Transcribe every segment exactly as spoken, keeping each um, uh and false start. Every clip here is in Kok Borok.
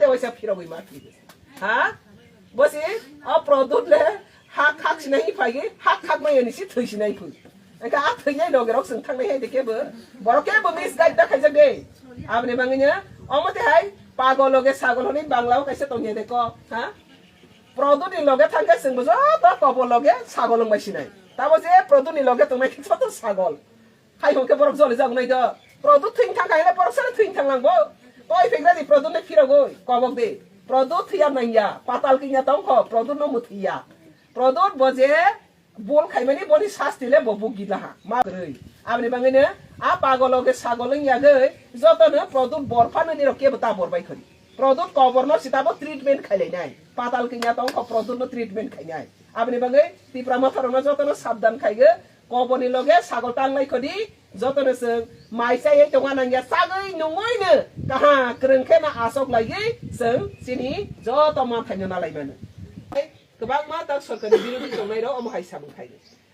Poisa phirogwi ma thwi. Ha? Bosi, o Produt le ha khak sinai phai, ha khak mai ni si thwi sinai phwi. Engka a thwi nai loge rok sing thang nai hai de ke bo. Borok ke bo misguide da khaijak de. Aboni bangwi no, omo te hai pagol loge sagol hwnwi Bangla o kaisa tong ya de ko. Ha? Produt ni loge thang khe sing bo joto kobor loge sagol wng bai sinai. Tabo je Produt ni loge tong nai khe joto sagol. Hai hwnkhe borok joli jak nai do. Produt thwing thang kha hwnle borok sano thwing thang lang bo. Toi phegra di Produt no phirogwi kobok di. Produt thwiya nangya. Patal kinya tong kho. Produt no muthwiya. Produt bo je bol khaimani boni sasti le bo buk gila ha. Ma kwrwi. Aboni bangwi no a pagolo khe sagol wng yagwi joto no Produt bor phano nirok kebo ta bor bai khori. Produt kobor no sitabo treatment khailai nai. Patal kinya tong kho Produt no treatment khainai. Aboni bangwi Tipra motha rok no joto no sabdan khaigo. Koboni loge sagol tanglai khodi, jotono chwng mai chaiwi tongna nangya, chagwi nungwi no kaha kwrwng khe no asok laiwi chwng chini joto manthai no nalai mano. Kwbangma tak sorkar ni birodhi tongnai rok omo hai samung khai.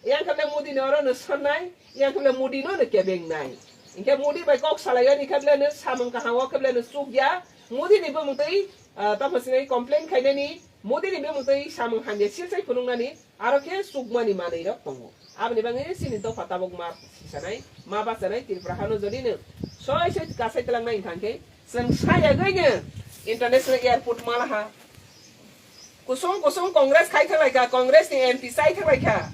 Yang kable Modi no oro no sonnai, yang kable Modi no no kebeng nai. Inkhe Modi bai kok salai ani kable no samung kaham o kable no chukya, Modi ni bumung twi, ah, tamo sinai complain khainani, Modi ni bumung twi samung hamya silsai phunuknani, aro khe chukmani manwi rok tongo. Aboni bagwi chini dopha tabuk ma sisanai, ma bachanai Tripura hano jodi no soi soi kasai twlangnai wngkha khe chwng sayagwi no international airport malaha. Kusung kusung Congress khai thanglaikha, Congress ni M P chai thanglaikha.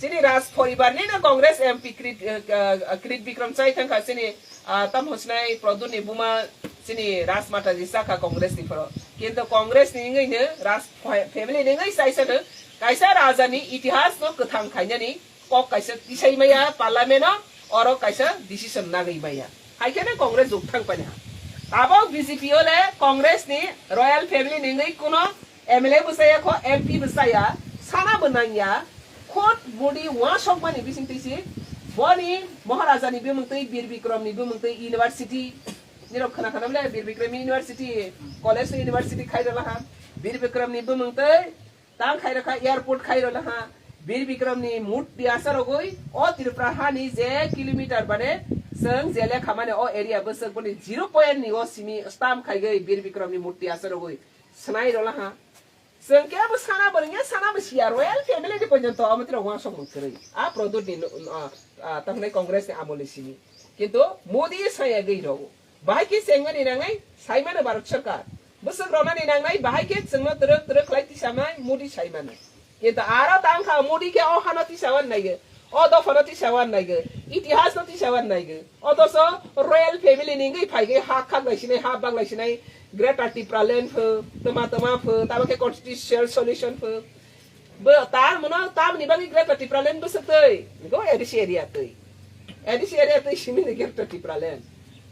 Chini Raj poribar ni no Congress M P Krit, eh, eh, Krit Bikram chai thangkha chini Ah, tam hwnsinai Produt ni buma chini Raj Mataji sakha Congress ni phoro. Kintu Congress ni wngwi no Raj fa-, family ni wngwi saisa no kaisa raja ni itihas no kwthang khainani kok kaisa tisai maya parliament o oro kaisa decision nagwi maya. Hai khe no Congress juk thang pani ha. Tabok B J P o le Congress ni royal family ni wngwi kuno M L A bwsaya kho, M P bwsaya, sana bo nangya, khot body uansukmani bisingtwi si, boni Maharaja ni bumungtwi, Bir Bikram ni bumungtwi university, nirok khna khna bole Bir Bikram University, college university khai rwla ha, Bir Bikram ni bumungtwi, tang khai rwkha airport khai rwla ha, Bir Bikram ni murti asarogwi, o Tripura hani je kilometer bane, chwng je lekha mane o area bwswk boni zero point ni o simi stamp khaigwi Bir Bikram ni murti asarogwi, swnai rwla ha. Chwng kebo sana bo rwngya, sana bo siya, royal family ni porjonto omo tiro uansukmung kwrwi. A Produt ni no, a, a, tamo hwnwi Congress ni amol ni simi. Kintu Modi sayagwi rw. Bahai khe chengmani nangnai, saimano Bharat Sarkar. Bwswk rwnani nangnai, bahai khe chwngno twrwk twrwk khlai tisamai, Modi saimano. Kintu aro tangkha Modi khe o hano tisawan naigo. O dophano tisa wan naigo, itihas no tisa wan naigo. Othocho royal family ni wngwi phaigwi ha khaklai sinai, ha baklai sinai, Greater Tipraland pho, tma tma pho, tamo khe constitutional solution pho. Bo tar mono tamni bagwi Greater Tipraland bwswk twi, go A D C area twi. A D C area twi simi ni Greater Tipraland.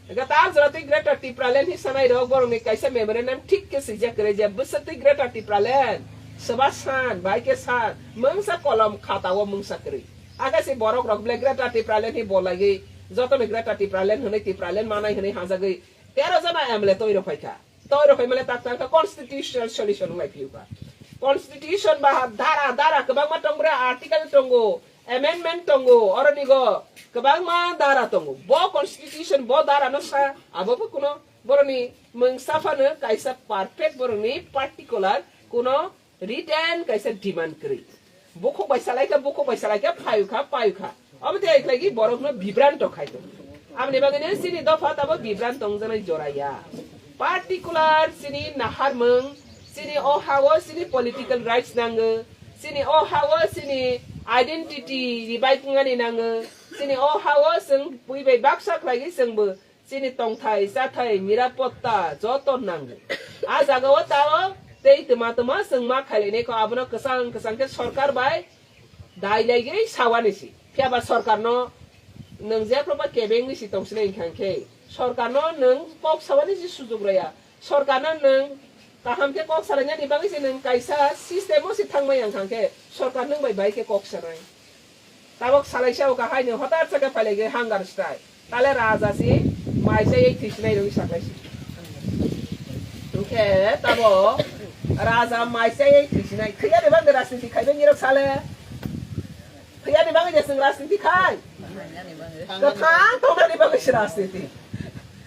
Ega tal jora twi Greater Tipraland hi sanai rok borok ni kaisa memorandum thik khe swijak kwrwi je bwswk twi Greater Tipraland. Swba san, bai khe san, mungsa kolom khata o mungsa kwrwi. Aga se borok rok ble Greater Tipraland hi bolaiwi, joto ni Greater Tipraland hwnwi Tipraland manai hwnwi hajagwi tero jona M L A toi rok phaikha. Toi rok phaimale tak tangkha constitutional solution wnglai phiukha. Constitution ba dara, dara kwbangma tong bre, article tongo, amendment tongo, oroni go kwbangma dara tongo. Bo constitution, bo dara no sa, abo bo kuno boroni mungsa phano kaisa perfect boroni particular kuno written kaisa demand kwrwi. Bukhuk bai salai kha, bukhuk bai salai kha, phayu kha, payu kha. Omo tei khlai ki borok no bibranto khai tong. Aboni bagwi no chini dopha tabo bibranto wngjaknai jora ya. Particular chini naharmung, chini o ha o chini political rights nango, chini o ha o chini identity revive wngani nango, chini o ha o chwng bui bai baksa khlai ki chwng bo chini tongthai, chathai, nirapotta joto nango. A jaga o tao tei tma tma chwng ma khailainai kho, abono kwchang kwchang khe sorkar bai dai laigwi sawani si. Phiya ba sorkar no nwng jephru ba kebeng ni si tong sinai wngkha khe, sorkar no nwng kok sawani si sujuk rwya. Sorkar no nwng kaham khe kok salainani bagwi se nwng kaisa system o se thangmai ang kha khe sorkar nwng bai bai khe kok sanai. Tabok salai sao ka hai nwng hotar sa khe phailai khe hunger strike. Tale raja si mai chaiwi thwisinai rwi saklai si. Hwnkhe tabo raja mai chaiwi thwisinai. Thwiya de bang de rajniti khai bang nirok sale. Thwiya de bang de sing rajniti khai. Kwthang tongnani bagwi se rajniti.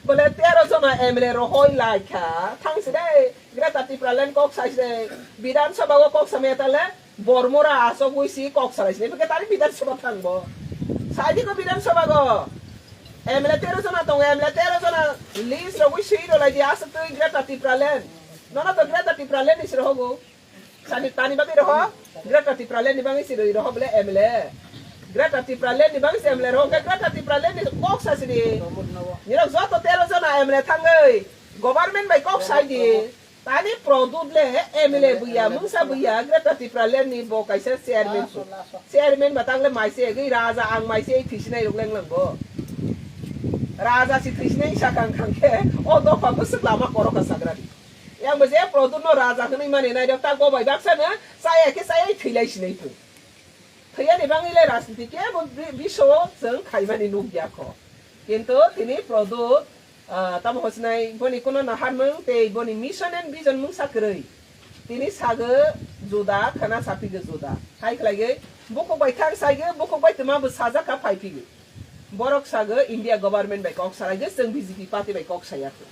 Bole tero jona M L A rohoi lai kha. Thang si dai. Tipraland kok sai se, Bidhan Sabha o kok samaya tale, Bormura asok ui si kok salai sini, beke tari Bidhan Sabha thang bo. Sai di ko Bidhan Sabha go. M L A tero jona tongo, M L A tero jona list rogui sui ro lai di, asok tui Greater Tipraland. Nono to Greater Tipraland ni siro hogo. Sani tani bagwi roho, Greater Tipraland ni bagwi siro roho bole M L A. Greater Tipraland ni bagwi si M L A roho, Greater Tipraland ni kok sa sini. Nirok joto tero jona M L A thangwi, government bai kok sai di. Tani Produt le M L A buya, mungsa buya, Greater Tipraland ni bo kaisa chairman su. Chairman ba tangle mai se gwi raja ang mai se thisinai rok leng lang bo. Raja si thisinai sakang khang khe, o dopha bwswk lama koroka sagra di. Yang bo je Produt no raja hwnwi mani nai rok tak bo bai baksa no, chaya khe chaya thwilai sinai phu. Thwiyani bangwi le rajniti kebo bi-, biso chwng khaimani nukya kho. Kintu tini Produt, ah, tamo hosnai boni kuno naharmung tei boni mission and vision mungsa kwrwi. Tini sagwi juda, khana sapigwi juda. Hai khlaigwi bukhuk bai thang saigwi, bukhuk bai twma bo sajak kha phaiphigwi. Borok sagwi India government bai kok salaigwi, chwng B J P party bai kok saya kho.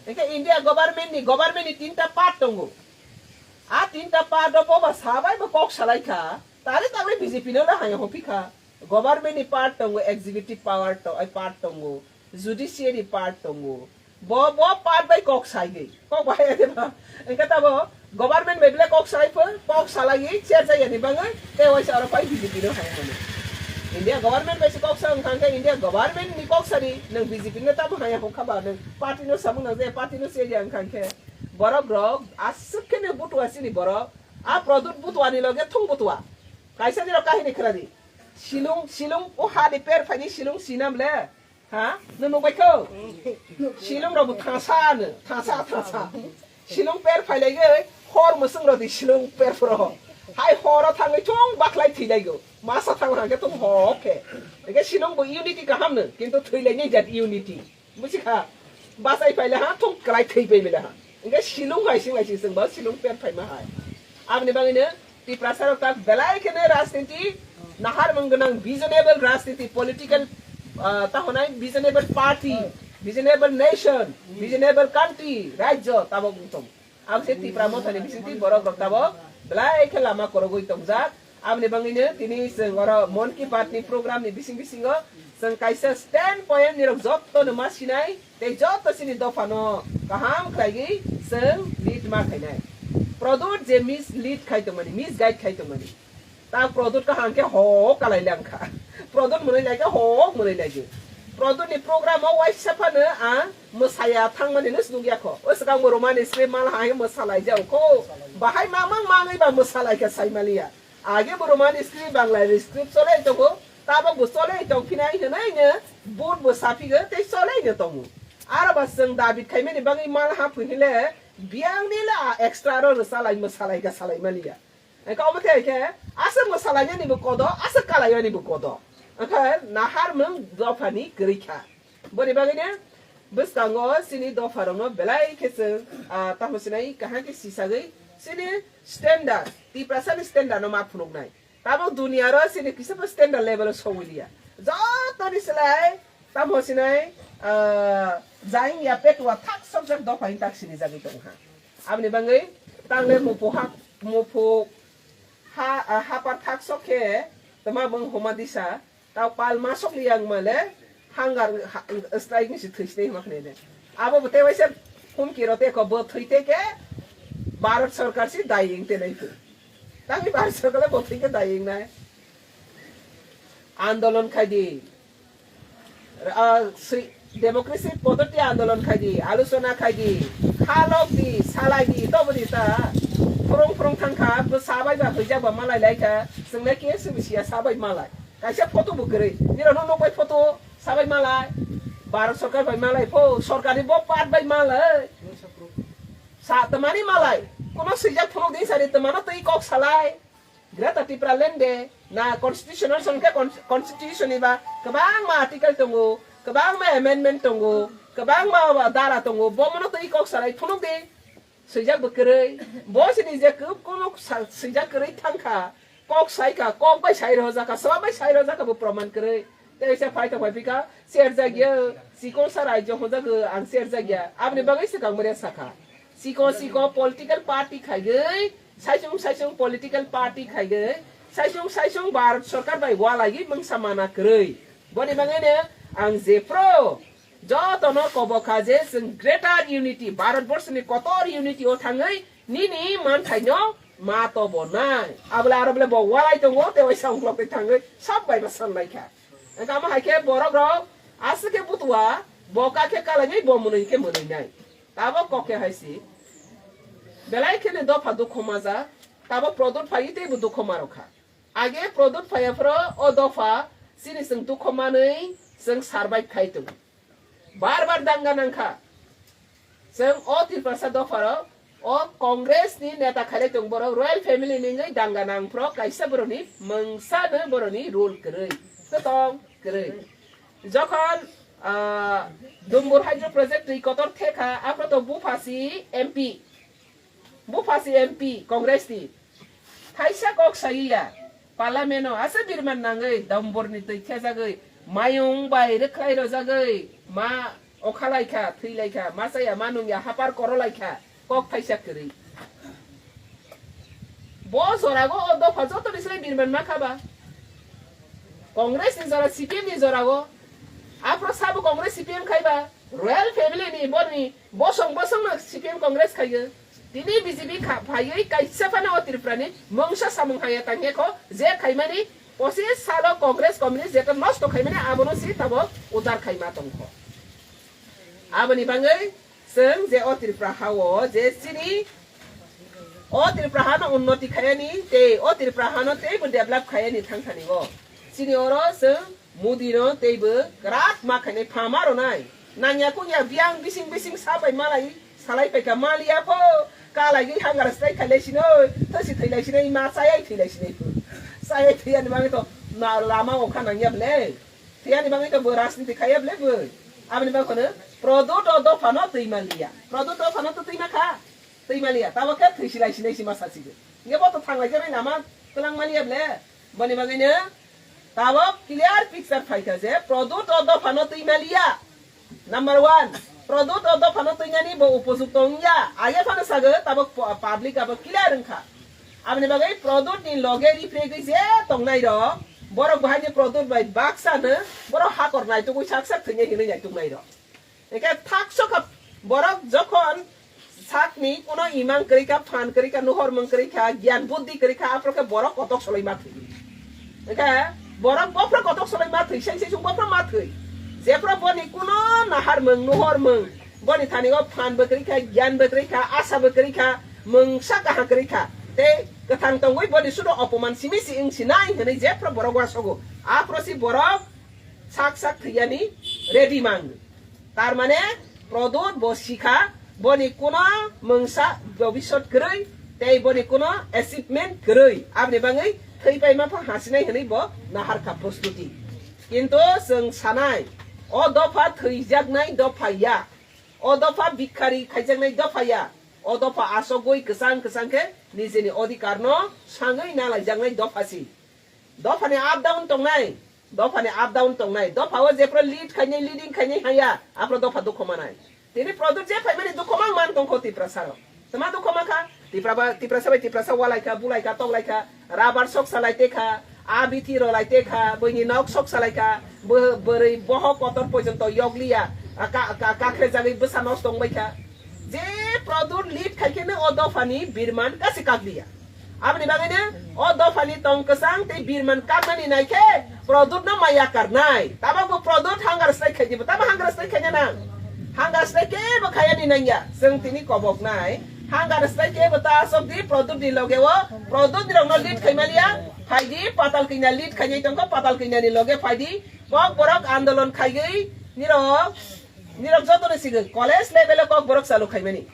Hwnkhe India government ni, government ni tinta part tongo. A tinta part o boba sabai bo kok salai kha. Tari tangwi B J P no le haya hophi kha. Government ni part tongo, executive power to, ai part tongo, judiciary part tongo. Bo, bo part bai kok sai di. Kok bai ade ba. Engka tabo government bai bile kok sai pho, kok salai chair jaya ni bangwi, te waisa oro pai B J P no haya hano. India government bai se kok sa wngkha khe India government ni kok sari, nang B J P no tamo haya hokha ba, nang party no samung nang je, party no se ya wngkha khe. Borok rok aswk khe ne butua sini borok. A Produt butua ni loge thung butua. Kaisa ni rok kahini khwna di. Silung, silung o ha ni per phai ni silung sinam le. Ha? Nung nung bai kho? Silung rok bo thasa no, thasa, thasa. Silung per phai lai ge hor musung rok di silung per phro. Hai hor o thangwi thung baklai thwi lai go. Masa thang hang khe thung ho khe. Ege silung bo unity kaham no, kintu thwi lai ni jat unity. Buji kha, bachai paile ha, thung kwlai thwi pai bile ha. Hingke silung hai sing lai sing sing ba silung per phaima hai. Aboni bagwi no Tiprasa rok tak belai kheno rajniti nahar mung gwnang visionable rajniti political, ah, ta honai visionable party, visionable nation, visionable country, rajyo tabok wng tong. Abo se Tipra Motha ni bisingtwi borok rok tabok belai khe lama korogwi tongjak. Aboni bagwino tini chwng oro Mon Ki Baat ni program ni bising bisingo chwng kaisa stand point ni rok jotto no ma sinai tei jotto chini dopha no kaham khlaigwi chwng lead ma khainai. Produt je mislead khai tongmani, misguide khai tongmani. Ta Produt kaham khe ho kalai lang kha. Produt mwnwi lai khe ho mwnwi lai di. Produt ni program o waisa phano ang mwsaya thangmani no nukya kho. O swkang bo Roman script mal hai mwsalai jao kho. Bahai mamang mangwi ba mwsalai kha sai maliya. Age bo Roman script Bangla script chole tongo. Tabok bo chole tong phinai hwnai no but bo saphigo tei chole no tongo. Aro ba chwng David khaimani bagwi mal ha phuhile biyang ni la extra ro rwchalai mwsalai kha salai maliya. Engkha omo khe khe, asa mwsalainani bo kodo, asa kalainani bo kodo. Engkha nahar mung dophani kwrwi kha. Boni bagwino bwskango chini dopha rokno belai khe chwng, ah, tamo sinai kaham khe sisagwi chini standard, Tiprasani standard no ma phunuknai. Tamo dunia ro chini kisa bo standard level o sogwi liya. Jotoni slai Tamo sinai, ah, jaing ya petua thak sok jak dopha in tak sini jagwi tong ha. Aboni bangwi tangle mupu ha, mupu ha, ah, hapar thak sok khe tama bang homa disa, tau pal ma sok li yang male hangar ha, strike ni si thwi sini hima khne ne. Abo bo te waisa humki ro te ko bo thwi te ke Bharat sarkar si daying te nai tu. Tangwi Bharat sarkar le bo thwi ke daying nai. Andolon khai di. Ah, si-, democracy poddoti andolon khai di, aluchona khai di, kha lok di, salai di, tobo di ta. Phwrwng phwrwng thang kha, bwsa bai ba hwijak ba malai lai kha, chwng le K S B siya sa bai malai. Kaisa photo bo kwrwi. Nirok no nok bai photo, sa bai malai. Bharat sarkar bai malai pho, sarkar ni bo part bai malai. Sa tamani malai. Kono swijak phunuk di sari tamano twi kok salai. Greater Tipraland de na constitutional song khe con-, constitution ni ba kwbangma article tongo, kwbangma amendment tongo, kwbangma dara tongo, bomono twi kok salai phunuk di. Swijak bo kwrwi, bo sini je kub kunu sa-, swijak kwrwi thang kha, kok sai kha, kok bai sai rw jak kha, swbak bai sai rw jak kha bo proman kwrwi. Tei se phai tong phai phi kha, serjak ya, chikon sa rajyo hwnjak ang serjak ya, aboni bagwi swkang manya sa kha. Siko siko political party khaigwi, saisung saisung political party khaigwi, saisung saisung Bharat Sarkar bai walaiwi mungsa mana kwrwi. Boni bagwino ang jephru jotono kobo kha je chwng greater unity, Bharat Borshni kotor unity o thangwi nini manthaino ma tobo nai. Abole aro bole bo walai tongo, tei waisa ungklok tei thangwi sab bai ba san lai kha. Engkha amo hai khe borok rok aswk khe butua, bo kha khe kalaigwi bo mwnwi khe mwnwi nai. Tabok kok khe hai si. Belai kheno dopha dukho majak. Tabok Pradyot phaiwi teibo dukho ma rw kha. Age Pradyot phaiya phoro o dopha chini chwng dukho manwi chwng survive khai tongo. Bar bar danga nang kha. Chwng o Tiprasa dopha rok o Congress ni neta khailai tong borok royal family ni wngwi danga nang phro kaisa borok ni mungsa no borok ni rule kwrwi. Kwtong kwrwi. Jokhon, ah, Dumbur Hydro Project twi kotor thekha, aphro to bupha si M P. Bupha si M P Congress ni. Thaisa kok saiya. Parliament o asa birman nangwi Dumbur ni twi thejagwi mayung bai rwkhlai rojagwi ma okhalai kha, thwi lai kha, ma chaya, ma nungya, hapar koro lai kha. Kok thaisa kwrwi. Bo jorago o dopha joto ni slai birman ma kha ba. Congress ni jora, C P M ni jorago. Aphro sabo Congress C P M khai ba. Royal family ni boni bosong bosong no C P M Congress khai yo. Tini B J P kha phaiwi kaisa phano o Tripura ni mungsa samung haya tang khe kho je khaimani pochis salo Congress communist jeta nosto khaimani abono si tabo udar khaima tong kho. Aboni bangwi chwng je o Tripura ha o je chini o Tripura hano unnoti khayani tei o Tripura hano teibo develop khayani thangthani o. Chini oro chwng Modi no teibo kwrak ma khainai phama rwnai. Nangya kunya biyang bising bising sabai malai salai paikha maliya pho. Kalai gwi hangar strai khailai sinoi, thasi thailai sinoi, ma chayai thailai sinoi pho. Chayai thaiyani bagwi to na lama okha nangya ble. Thiyani bagwi to bo rajniti khaiya ble bo. Aboni bagwi kono Pradyot o dopha no twi manliya. Pradyot dopha no to twi ma kha. Twi manliya. Tabo khe thwi silai sinai sima sasigo. Nge bo to thanglai jani lama twlang manliya ble. Boni bagwi no tabo clear picture phaikha je Pradyot o dopha no twi manliya. Number one, Pradyot o dopha no twi nani bo upojukto wngya. Age phano sago tabo pu-, public abo clear wngkha. Aboni bagwi Pradyot ni loge ripregwi je tongnai rok, borok bahai ni Pradyot bai baksa no, borok hakor naitugwi sak sak thwinai hinwi naituknai rok. Hingkhe thak sokha borok jokhon sakni kuno imang kwrwi kha, phan kwrwi kha, nuhor mung kwrwi kha, giyan buddhi kwrwi kha, aphro khe borok kotok soloi ma thwi. Hingkhe borok bophro kotok soloi ma thwi, seng seng sung bophro ma thwi. Jephro boni kuno nahar mung, nuhor mung, boni thani o phan bo kwrwi kha, giyan bo kwrwi kha, asa bo kwrwi kha, mungsa kaham kwrwi kha. Tei kwthang tongwi boni sudo opoman simi si wng sinai hinwi jephro borok uasogo. Aphro si borok sak sak thwiyani ready mang. Tar mane Pradyot bo sikha, boni kuno mungsa bobisot kwrwi, tei boni kuno achievement kwrwi. Aboni bagwi thwi paima pha hasinai hinwi bo nahar kha prostuti. Kintu chwng sanai, o dopha thwijaknai dopha ya, o dopha bikhari khaijaknai dopha ya, o dopha asogwi kwchang kwchang khe nijeni odhikar no sangwi nalaijaknai dopha si. Dophani up down tongnai, dophani up down tongnai, dopha o jephru lead khainai, leading khainai haya, aphro dopha dukho manai. Tini Pradyot je phaimani dukho mang man tongkho Tiprasa rok. Tama dukho mankha? Tipra ba, Tiprasa bai Tiprasa walai kha, bulai kha, toklai kha, rabar sok salai te kha, a bithi rolai te kha, buini nok sok salai kha, bo-, bwrwi bohok kotor porjonto yokliya, a ka-, ka-, kakhre jagwi bwsa nosto wngbai kha. Je Pradyot lead khai khe no o dophani birman kasi kakliya. Aboni bagwi no o dophani tong kwchang tei birman kaknani nai khe Pradyot no maya karnai. Tabok bo Pradyot hangar strike khai dibo. Tamo hangar strike khai nang? Hangar strike kebo khayani nangya. Chwng tini kobok nai. Hangar strike kebo ta asok di Pradyot ni loge o. Pradyot ni rok no lead khai maliya. Phai di Patal Kanya lead khai nai tongkho. Patal Kanya ni loge phai di. Kok borok andolon khai gwi nirok, nirok joto ni sigwng college level o kok borok chalu khai mani.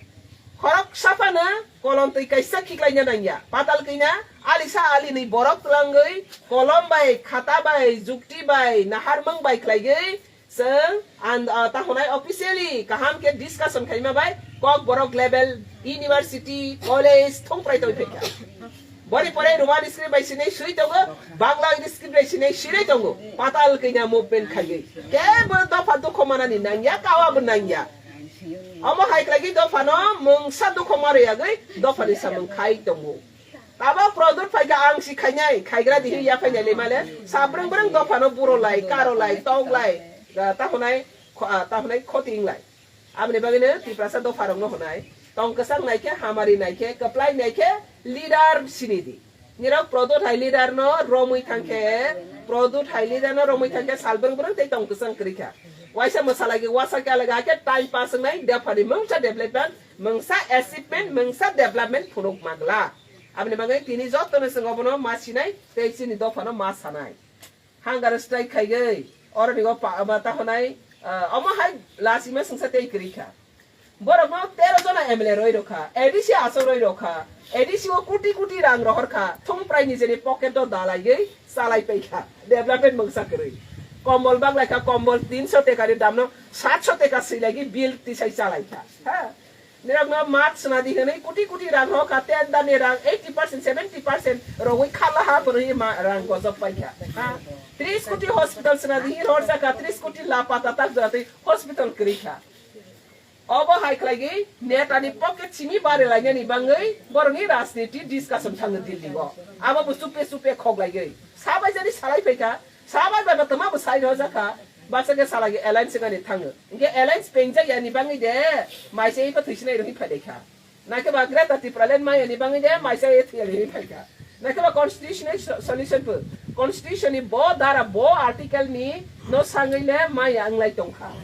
Khoroksa phano kolom twi kaisa khiklaina nangya. Patal Kanya alisa alinwi borok twlangwi kolom bai, khata bai, jukti bai, naharmung bai khlaigwi chwng and, ah, tahonai officially kaham khe discussion khaima bai kok borok level university, college thung prai tongwi phaikha. Boni pore Roman script bai sinai swi tongo, Bangla script bai sinai sinai tongo. Patal Kanya movement khaigwi kebo dopha dukho manani nangya, kawa bo nangya. Omo hai khlaigwi dophano mungsa dukho marwi yagwi dophani samung khai tongo. Tabok Pradyot phaikha ang si khainai, khaigra dihi ya phainai le male, sabrang brang dophano buro lai, karo lai, tong lai, ah, tahonai, kho-, ah, tahonai khoting lai. Aboni bagwino Tiprasa dopharokno hwnai, tong kwchang naikhe, hamari naikhe, kwplai naikhe, leader sini di. Nirok Pradyot hai leader no romwi thangkhe, Pradyot hai leader no romwi thangkhe salbrang brang tei tong kwchang kwrwi kha. Waisa mwsalagi wasa khe alaga khe time pass wngnai, dophani mungsa development, mungsa achievement, mungsa development phunuk magla. Aboni bagwi tini jotono chwng obono ma sinai tei chini dophano ma sanai. Hunger strike khaigwi, oroni o pa-, ma tahonai, ah, omo hai lachima sungsa tei kwrwi kha. Borokno tero jona M L A roi rokha, A D C aswk roi rokha, A D C o kuti kuti rang rohor kha, thung prai nijeni pocket o dalaigwi chalai pai kha, development mungsa kwrwi. Kombol baglai kha, kombol tinso teka ni damno satso teka swi lagwi bill tisai chalai kha. Ha? Nirokno mat swnadi hwnwi kuti kuti rang rokha, tender ni rang eighty percent, seventy percent rogwi khalaha bwrwi ma rang gojok paikha. Ha? Tris kuti hospital swnadi hi horjakha, tris kuti lapata tak jora twi hospital kwrwi kha. Obo hai khlaigwi netani pocket simi bari lainani bangwi borokni rajniti discussion thango Delhi o. Abo bo chupe chupe khoklaigwi. Sabai jani salai phaikha, sabai bai bo twma bo sai rojak kha. Bachakhe salai alliance wngani thango. Hinkhe alliance pengjak yani bangwi de maisa ipha thwisinai rwhi phailaikha. Naikhe ba Greater Tipraland mayani bangwi de maisa ye thwiyali hinwi phaikha. Naikhe ba constitutional so-, solution pho. Constitution ni bo dara, bo article ni no sangwi le maya wnglai tongkha.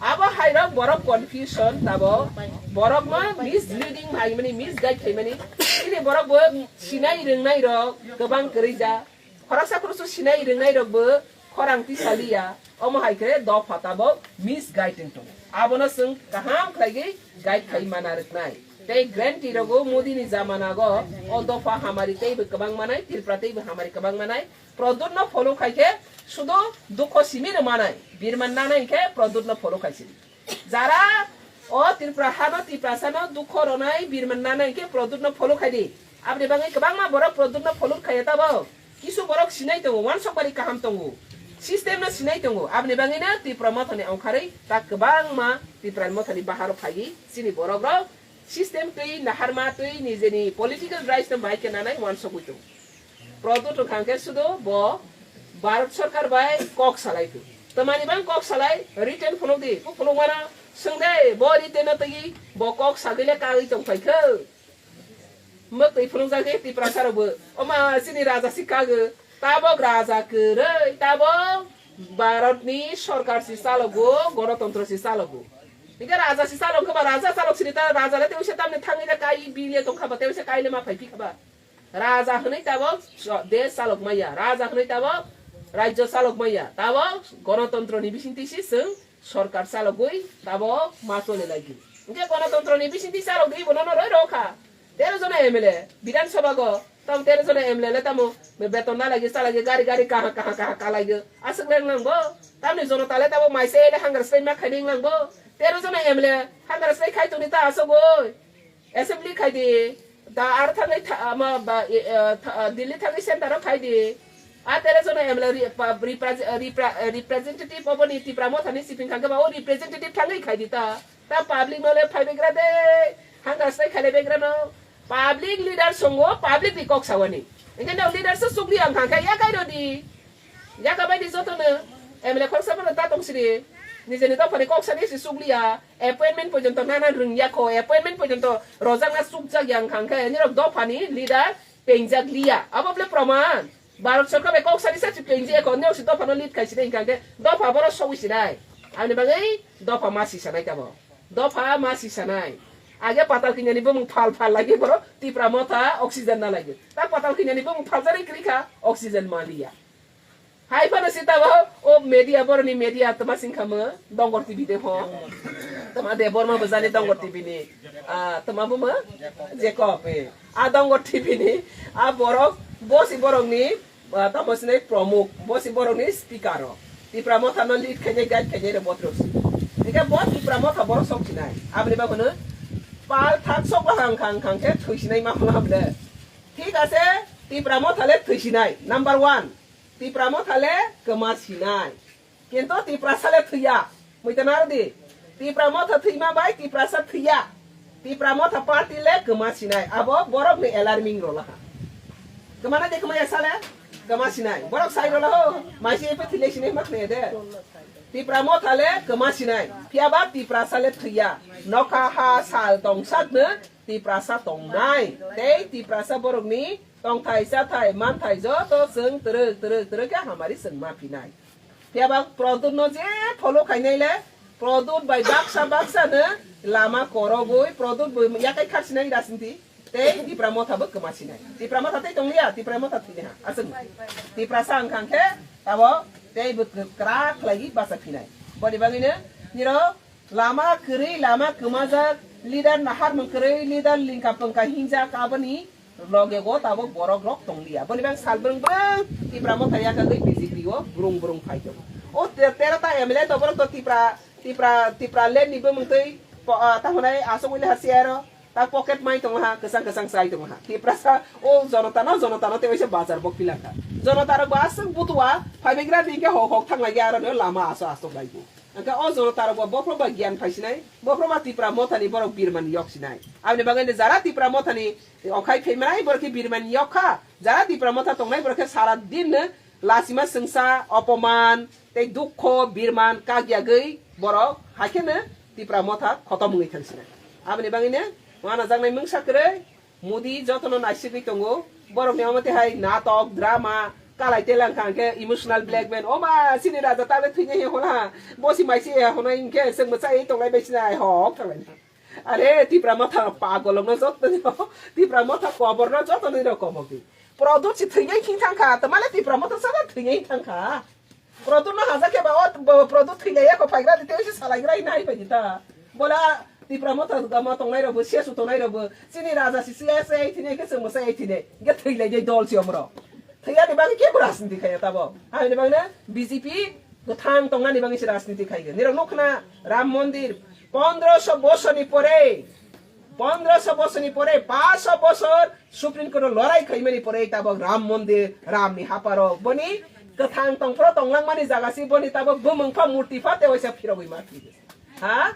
Abo hairok borok confusion tabo, borok no misleading phaimani, misguide phaimani. Chini borok bo sinai rwngnai rok kwbang kwrwi ja. Khoroksa khoroksa sinai rwngnai rok bo khorang tisaliya. Omo hai khe dopha tabok misguiding tongo. Abono chwng kaham khlaigwi guide khai mana rwknai. Tei guarantee rogo Modi ni jamana go o dopha hamari teibo kwbang manai, Tripura teibo hamari kwbang manai. Pradyot no follow khai khe sudo dukho simi rw manai. Birman nanai khe Pradyot no follow khai sidi. Jara o Tripura hano Tiprasa no dukho ronai birman nanai khe Pradyot no follow khai di. Aboni bagwi kwbangma borok Pradyot no follow khaiya tabo. Kisu borok sinai tongo, wansok bari kaham tongo. System no sinai tongo. Aboni bagwi no Tripura mothani ongkharwi ta kwbangma Tripura mothani baharo phaiwi chini borok rok system twi naharma twi nijeni political rights no bai khe nanai wansogwi tongo. Pradyot wngkha hwnkhe sudo bo Bharat Sarkar bai kok salai kho. Twmani bang kok salai, written phunuk di, bo phunuk mano swng de, bo written no twi bo kok sagwi le kagwi tong phai kho. Mwtwi phunukjak khe Tiprasa rok bo, oma chini raja si kago, tabok raja kwrwi, tabok Bharat ni sorkar si chalogo, gonotontro si chalogo. Hinkhe raja si chalok khe ba raja chalok sini ta, raja le tei uisa tamni thangwi le kai bile tong kha ba, tei uisa kai le ma phai phi kha ba. Raja hwnwi tabok so-, desh chalok maya, raja hwnwi tabok rajyo chalok maya, tabok gonotontro ni bisingtwi si chwng sorkar chalogwi tabok ma chole lagi. Hinkhe gonotontro ni bisingtwi chalogwi bo nono roi rw kha. Tero jona M L A, Bidhan Sabha go, tamo tero jona M L A le tamo beton na lagi, sa lagi, gari, gari, kaha, kaha, kaha, ka lagi. Aswk le wng lang bo. Tamni jonota le tamo maisa ele hunger strike ma khaini wng lang bo. Tero jona M L A hunger strike khai tongni ta aswk oi. Assembly khai di. Da ar thangwi tha-, ama ba, e, e, tha-, Delhi thangwi center o khai di. A tero jona M L A re-, pa-, repre-, repre-, representative oboni Tipra mothani siping kha khe ba o representative thangwi khai di ta. Ta public no le phai begra de, hanga sai khale begra no. Public leader songo, public ni kok sawani. Engke no leader se sugli ang khang khe ya kai rodi. Ya ka bai di joto no. M L A khoroksa bono ta tong sidi. Nijeni dophani kok sani si sugli ya. Appointment porjonto nana rung ya ko. Appointment porjonto rojak na sukjak yang khang khe. Nirok dophani leader pengjak liya. Abo ble proman. Bharat Sarkar bai kok sani sa si pengjak ya ko. Nirok si dophano lead khai sidi khang khe. Dopha boro sogwi sinai. Ani bagwi dopha ma si sanai tamo. Dopha ma si sanai. Age patal kinyani bumung phal phal lagi boro Tipra motha oxygen na lagi. Ta patal kinyani bumung phal jani krikha oxygen ma liya. Hai phano si tabo o media boroni media tama sing khamo Dongor T V de ho. Tama de borma bojani Dongor T V ni. Ah, tama buma Jacob. A Dongor T V ni a borok bosi borok ni ah, tamo sinai pramuk, bo si borok ni speaker o. Tipra motha no lead khainai, guide khainai rok botrok si. Hingke bo Tipra motha borok sok sinai. Aboni bagwi no pal thak sok bahang khang khang khe thwi sinai ma hwnla hamle. Thik ase, Tipra motha le thwi sinai. Number one, Tipra motha le kwma sinai. Kintu Tiprasa le thwiya. Muita naro di. Tipra Motha thwima bai Tiprasa thwiya. Tipra Motha party le kwma sinai. Abo borok ni alarming rolaha. Kwmana de kwmaya sale? Kwma sinai. Borok sai rolaho. Maisi epe thwile sinai mak ne de. Tipra Motha le kwma sinai. Phiya ba Tiprasa le thwiya. Nokha ha sal tong sak no Tiprasa tongnai. Tei Tiprasa borok ni tongthai chathai manthai joto chwng twrwk twrwk twrwk khe hamari chwng ma phinai. Phiya ba Produt no je follow khainai le, Produt bai baksa baksa no lama korogwi, Produt bo yakai khak sinai rajniti, tei Tipra Motha bo kwma sinai. Tipra Motha tei tongliya, Tipra Motha thwini ha, aswk. Tiprasa wngkha khe tabo tei bo kwrak khlaiwi bacha phinai. Boni bagwi no niro lama kwrwi, lama kwmajak, leader naharmung kwrwi, leader lingka pwngka hinjak, aboni loge go tabok borok rok tong liya. Boni bang sal brung brung Tipra Motha yakagwi B J P o brung brung phai tongo. O te-, tero ta M L A to borok to Tipra, Tipra, Tipra land ni bumung twi po-, ah, ta hwnai aswk wngwi ha chair o, ta pocket mai tongo ha, kwchang kwchang chai tongo ha. Tiprasa o jonota no, jonota no tei waisa bazar bo philangkha. Jonota rok bo aswk butua phaibagra di khe hok hok thang lai ya aro no lama aswk aswk lai bo. Hwnkhe o jonota rok bo bophro ba giyan phai sinai, bophro ba Tipra Motha ni borok birmani yok sinai. Aboni bagwi no jara Tipra Motha ni okhai phaimanai borok khe birmani yok kha. Jara Tipra Motha tongnai borok khe sara din no lachima swngsa, opoman, tei dukho, birman kakyagwi borok haikhe no Tipra Motha khotom wngwi thang sinai. Aboni bagwi no wanajaknai mungsa kwrwi Modi jotono naisigwi tongo. Borokni omo tei hai natok, drama, kalai telangkha hwnkhe emotional blackmail. O ma, chini raja tablet thwinai he hwnha. Bosi maisi he hwnai hwnkhe chwng mwchai tonglai bai sinai hok thanglaina. Are, Tipra Motha pagolokno joto, Tipra Motha koborno joto nini rok kobok di. Produt si thwinai khing thangkha, tamale Tipra Motha sara thwinai thangkha. Produt no hajakhe ba o bo-, Produt thwilaiya kho phaigra di, tei se salaigra hina hai bai ta. Bola Tipra Motha gama tongnai rok bo, sesu tongnai rok bo, chini raja si siya se ai thine ke se mo se ai thine. Ge thwilai dei dol si omro. Thwiya ni bagwi ke bo rajniti khaya tabo. Hai ni bagwi na B J P kwthang tongnani bagwi se rajniti khaiga. Nirok nukna Ram Mondir pondroso bosor ni pore Pondroso bosor ni pore, paanso bosor Supreme Court o lorai khaimani pore tabok Ram Mondir, Ram ni haparo. Boni kwthang tongphro tonglangmani jaga si boni tabok bumung pha murti pha tei waisa phirogwi ma thwi. Ha?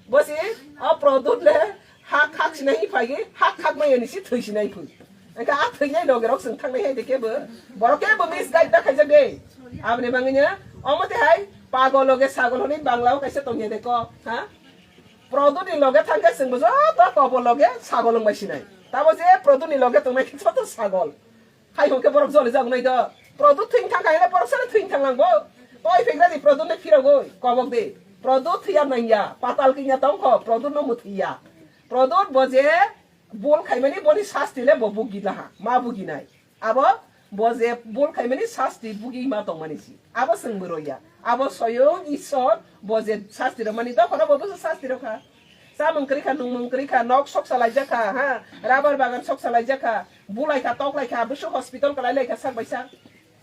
Bosi o Produt le ha khak sinai phaigi, ha khak mai ni si thwi sinai phu. Engka a thwinai loge rok sing thangnai hai de kebo. Borok kebo misguide da khaijak de. Aboni bangwi nya omo te hai pagol loge sagol hwnwi Bangla o kaisa tongya de ko. Ha? Produt ni loge thangkhe chwngbo joto kobor loge sagol wngbai sinai. Tabo je Produt ni loge tongnai khe joto sagol. Hai hwnkhe borok joli jagnai do. Produt thwing thangkha hwnle borok sano thwing thanglang bo. Toi phegra di Produt no phirogwi kobok di. Produt thwiya nangya, patal kinya tongkho, Produt no mwthwiya. Produt bo je bul khaimani boni sasti le bo bugi laha, ma buginai. Abo bo je bul khaimani sasti bugi ma tongmani si. Abo chwng bo roya. Abo soyong Isor bo je sasti rwmani dophano bo bwsa sasti rwkha. Chamung kwrwi kha, nungmung kwrwi kha, nok soksa laijak kha, ha, rubber bagan soksa laijak kha, bulai kha, tok lai kha, bwswk hospital kwlai lai kha sak bai sak.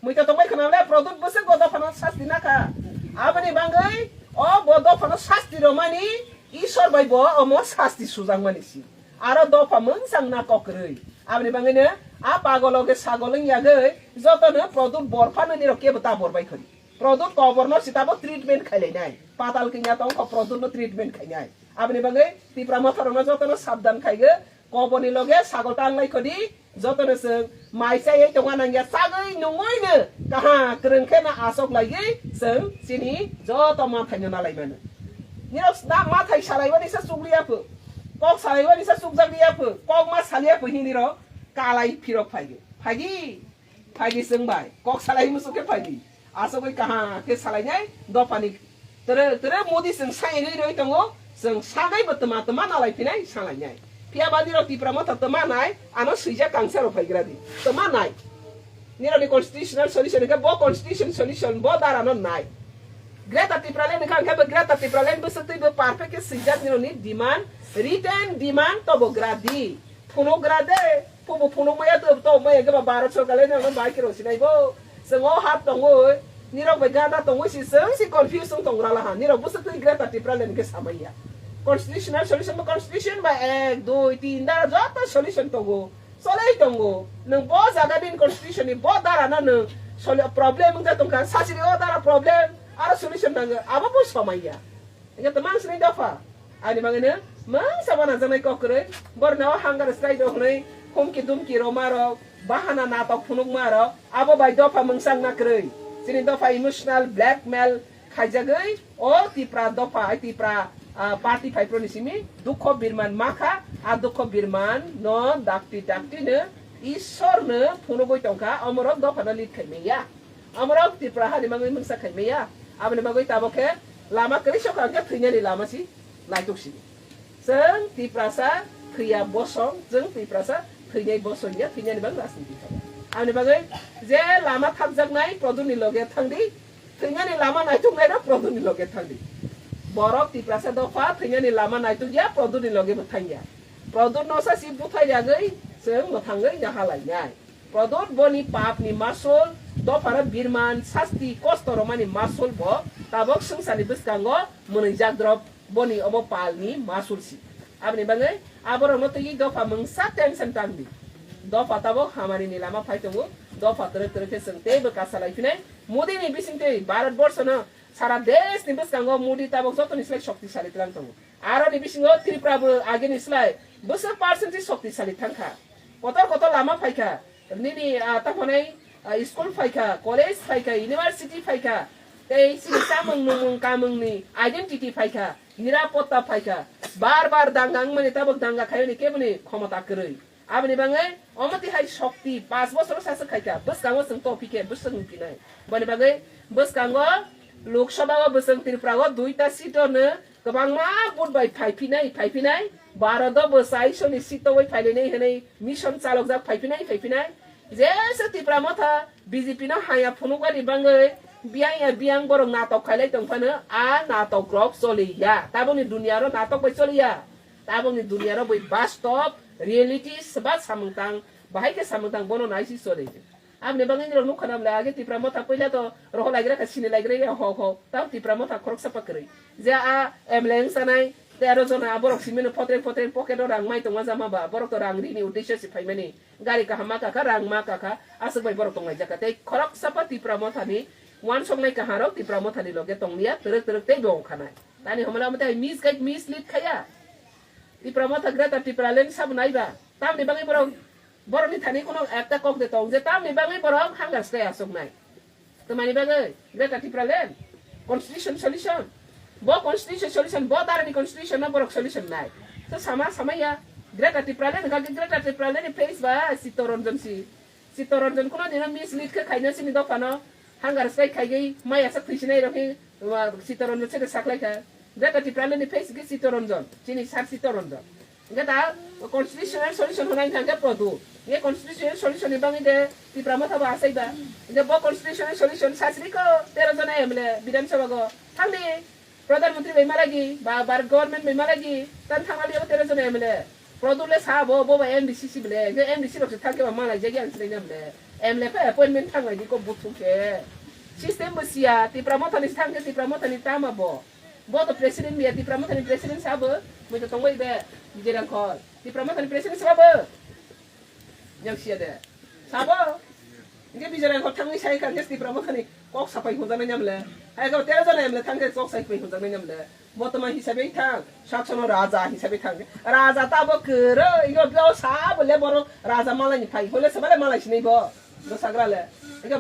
Muitu tongbai khna le Produt bwswk bo dophano sasti na kha. Aboni bangwi o bo dophano sasti rwmani Isor bai bo omo sasti sujakmani si. Aro dopha mwngsang na kokrwi. Aboni bangwino a pagolo khe sagol wng yagwi jotono Produt borphano nirok kebo ta borbai khori. Produt koborno sitabo treatment khailainai. Patal kinya tongkho Produtno treatment khainai. Aboni bagwi Tipra Motharokno jotono sabdan khaigo, koborni loge sagol tanglai khodi, jotono chwng mai chaiwi tongna nangya, chagwi nungwino kaha kwrwng khe na asok laiwi chwng chini joto manthaino nalai mano. Nino na mathai salaiwani sa chukliya pho, kok salaiwani sa chukjakliya pho, kok ma saliya pho hinwi rok kalai phirok phaigo. Phaidi, phaidi chwng bai, kok salai muchuk khe phaidi. Asogwi kaha khe salainai dophani tere, tere Modi chwng sai rwi rwi tongo, chwng sagaibo tma tma nalai phinai salainai. Phiya ba nirok Tipra Motha tma nai, ano swijak kangsa rok phaigra di. Tma nai. Nirokni constitutional solution khe bo constitution solution bo dara no nai. Greater Tipraland kha khe bo Greater Tipraland bwswk twi bo perfect khe swijak nirokni demand, written demand to bo gra di. Phunuk gra de, phubo phunuk maya to, to maya khe ba Bharat sorkar le nang bai khe rw sinai bo. Chwng o hap tongwi, nirok bai gana tongwi si chwng si confuse wng tong rala ha. Nirok bwswk twi Greater Tipraland khe samaya. Constitutional solution bo constitution ba ek, dui, tin da joto solution tongo. Cholai tongo. Nwng bo jaga din constitution ni bo dara no nwng soli-, problem wngkha tongkha. Sasiri o dara problem, aro solution nango. Abo bo somaya. Hingke toma sini dopha. Ani bagwino mungsa wana janai kok kwrwi. Borno hunger strike rok hwnwi humki dumki roma rok, bahana natok phunukma rok. Abo bai dopha mungsa wngna kwrwi. Sini dopha emotional blackmail khaijagwi o Tipra dopha, ai Tipra, ah, party phaiproni simi dukho birman makha, a dukho birman no dakti dakti no Ishwar no phunugwi tongkha, omorok dopha no lead khaimaya. Amorok Tipra hani bagwi mungsa khaimaya. Aboni bagwi tabok khe lama kwrwi sokha hwnkhe thwinani lama si naituk sini. Chwng Tiprasa thwiya bosong, chwng Tiprasa thwinai bosong ya, thwinani bagwi rajniti khaio. Aboni bagwi je lama thapjaknai Produtni loge thangdi, thwinani lama naituknairok Produtni loge thangdi. Borok Tiprasa dopha thwinani lama naitukya, Produtni loge bo thangya. Produt no sa si buthai yagwi chwng mwthangwi nahalainai. Prodot boni papni masul, dophano birman, sasti, kosto romani masul bo tabok swngcharni bwskango mwnwijak drop boni obo palni masul si. Aboni bagwi aborokno twiwi dopha mungsa tension tangdi. Dopha tabok hamarini lama phai tongo, dopha twrwk twrwk khe chwng teibo kasalai phinai. Modini bisingtwi Bharat borshono sara deshni bwskango Modi tabok jotoni slai shoktisali twlang tongo. Aroni bisingo Tripura bo agini slai bwswk percent se shoktisali thangkha. Kotor kotor lama phaikha, nini, ah, tamo hwnai, ah, school phaikha, college phaikha, university phaikha, tei chini chamung numung kamungni identity phaikha, nirapotta phaikha. Bar bar danga wngmani tabok danga khaiyoni keboni khomota kwrwi. Aboni bagwi omo tihai shokti panch bosor saswk khaikha, bwskango chwng tophi khe bwswk wngphinai. Boni bagwi bwskango Lok Sabha o bwswng Tripura o duita seat o no kwbangma vote bai phaiphinai, phaiphinai. Bharat o bo chaisoni seat o bai phailainai hwnwi mission chalokjak phaiphinai, phaiphinai. Jesa Tipra Motha B J P no haya phunukmani bagwi biyang ya biyang borok natok khailai tongphano a natok rok choliya. Tabokni duniya ro natok bai choliya. Tabokni duniya ro bai bastob reality swba samung tang, bahai khe samung tang bono naisi choli. Aboni bagwi nirok nukha na bwle age Tipra Motha puila to roho laigra kha sini laigra ya ho ho. Tam Tipra Motha khoroksa pa kwrwi. Je a M L A wng sanai tero jona borok simino photreng photreng pocket o rang mai tongma jama ba borok to rang rini uddesho si phaimani. Gari kaham ma kakha, rang ma kakha, aswk bai borok tonglaijak kha. Tei khoroksa pa Tipra Motha ni uansuknai kaha rok Tipra Motha ni loge tongliya, twrwk twrwk tei bo wngkha nai. Tani homla mate misguide mislead khaya. Tipra Motha Greater Tipraland sabo naiba. Tamni bagwi borok, borokni thani kuno ekta kok de tong je tamni bagwi borok hunger strike aswk nai. Tamani bagwi Greater Tipraland constitution solution. Bo constitution solution, bo darani constitution no borok solution nai. So sama sama ya Greater Tipraland kha Greater Tipraland ni face ba Chittaranjan si. Chittaranjan kuno dino mislead khe khaina sini dophano hunger strike khaigwi maya sak thwisinai rokhi, wa, Chittaranjan se saklai kha. Greater Tipraland ni face khe Chittaranjan, chini sir Chittaranjan. Hingke da constitutional solution hwnai hingke Produt. Hingke constitutional solution ni bagwi de Tipra Motha bo asai ba. Hingke bo constitutional solution sasri ko tero jona M L A Bidhan Sabha go thangdi. Pradhan Mantri bai malagi, ba Bharat government bai malagi, tan thangna liya tero jona M L A. Produt le sa bo, bo ba M D C si bele, hingke M D C rok se thangke ba malai jagi ang sinai na bele. M L A pa appointment thanglai di ko buthu ke. System bo siya, Tipra Motha ni thangke Tipra Motha ni tama bo. Bo to president biya, Tipra Motha ni president sabo, mui to tongbai be, Vijay Rangkhol. Tipra Motha ni president sabo. Yang siya de. Sabo. Inge Vijay Rangkhol thangwi sai kan, Tipra Motha ni kok sapai hunjana nyamle. Hai ko tero jana nyamle thangke kok sapai hunjana nyamle. Bo to ma hisabe thang, saksono raja hisabe thang. Raja ta bo kero, ingo bo sabo le boro raja malai ni phai, hole sabale malai sinai bo. Bo sagra le. Inge